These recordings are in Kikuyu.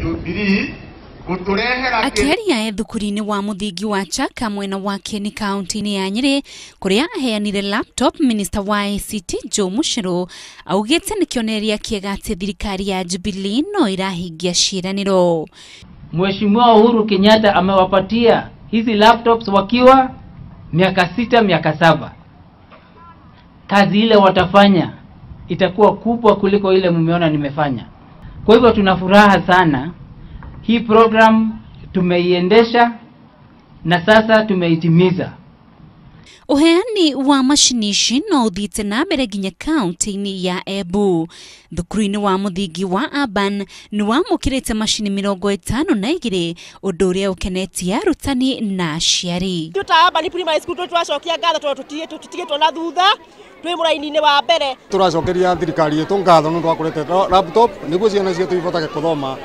Jubilee gũtũrehera. Akĩaria thukuru-inĩ wa mũthingi wa Chaka mwena wa Kieni kaunti-inĩ ya Nyĩrĩ kũrĩa aheanire laptop, Minister wa ICT Joe Mucheru augĩte nĩ kĩonereria kĩega atĩ thirikari ya Jubilee no ĩrahingia ciĩranĩro. Mheshimiwa Uhuru Kenyatta amewapatia hizi laptops wakiwa miaka 6, miaka 7. Kazi ile watafanya itakuwa kubwa kuliko ile mmeona nimefanya. Kwa hivyo tuna furaha sana. Hii program tumeiendesha na sasa tumeitimiza. Uheani wa macini ici no ũthiĩte na mbere nginya kaunti-inĩ ya Embu. Thukuru-inĩ wa mũthingi wa Urban nĩ wamũkĩrĩte macini 52, ũndũ ũrĩa ũkenetie arutani na aciari. Ithuĩ ta Urban Primary School tũracokia ngatho tondũ tũtigĩtwo na thutha, twĩ mũraini-inĩ wa mbere. Tũracokeria thirikari ĩtũ ngatho nĩ ũndũ wa kũrete laptop nĩguo ciana ciitũ ihotage kũthoma,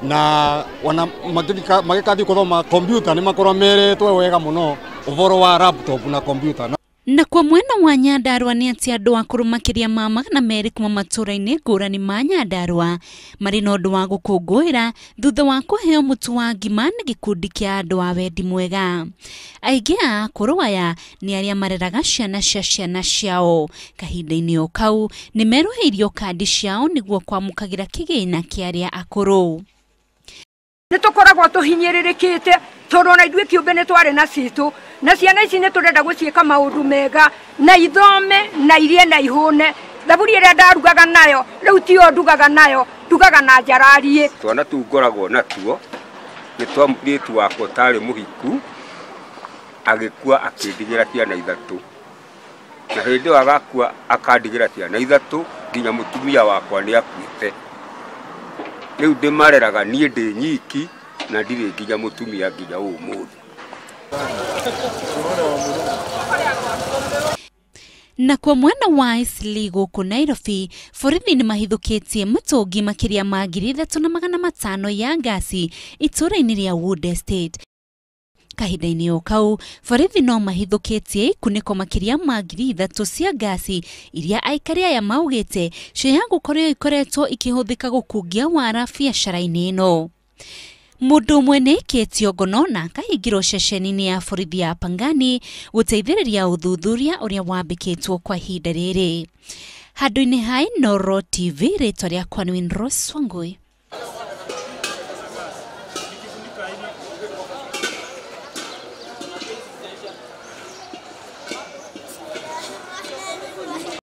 na ona magĩkathiĩ kũthoma kompiuta nĩ makorwo meretwo wega mũno ũhoro wa laptop na kompiuta. Na kwa mwena wa Nyandarua nĩ atĩ andũ akũrũ makĩria ma 200 kuma matũũra-inĩ ngũrani ma Nyandarua marĩ na ũndũ wa gũkũngũĩra thutha wa kũheo mũtu wa ngima nĩ gĩkundi kĩa andũ a wendi mwega. Aingĩ a akũrũ aya nĩ arĩa mareraga ciana cia ciana ciao. Kahinda-inĩ o kau nĩ merũhĩirio kandi ciao nĩguo kwamũkagĩra kĩgĩna kĩa arĩa akũrũ. Nĩ tũkoragwo tũhinyĩrĩrĩkĩte tondũ ona ithuĩ kĩũmbe nĩ twarĩ na citũ, na ciana ici nĩ tũrenda gũciĩka maũndũ mega, na ithome na irie na ihũne. Thaburi ĩrĩa ndarugaga nayo rĩu tiyo ndugaga nayo, ndugaga na njarariĩ. Twana tu ngoragwo natuo nĩ twa mũirĩtu wakwa ũtarĩ mũhiku, agĩkua akĩndigĩra ciana 3, na hĩndĩ ĩyo agakua akandigĩra ciana 3 nginya mũtumia wakwa nĩ akuĩte. Rĩu ndĩmareraga niĩ ndĩ nyiki na ndirĩ nginya mũtumia nginya ũmũthĩ. Na kwa mwena wa Eastleigh gũkũ Nairobi, borithi nĩ mahithũkĩtie mĩtũngi makĩria ma 3,500 ya ngasi itũũra-inĩ rĩa Wood Estate. Kahinda-inĩ o kau, borithi no mahithũkĩtie ikunĩko makĩria ma 3,000 cia ngasi iria aikari aya maugĩte cia gũkorwo ikoretwo ikĩhũthĩka gũkungia wara biacara-inĩ ĩno. Mũndũ ũmwe nĩ aikĩtio ngono na akahingĩrwo ceceni-inĩ ya borithi ya Pangani gũteithĩrĩria ũthuthuria ũrĩa wambĩkĩtwo kwa ihinda rĩrĩ. Handũ-inĩ ha Inooro TV, rĩtwa rĩakwa nĩ Winrose Wangui.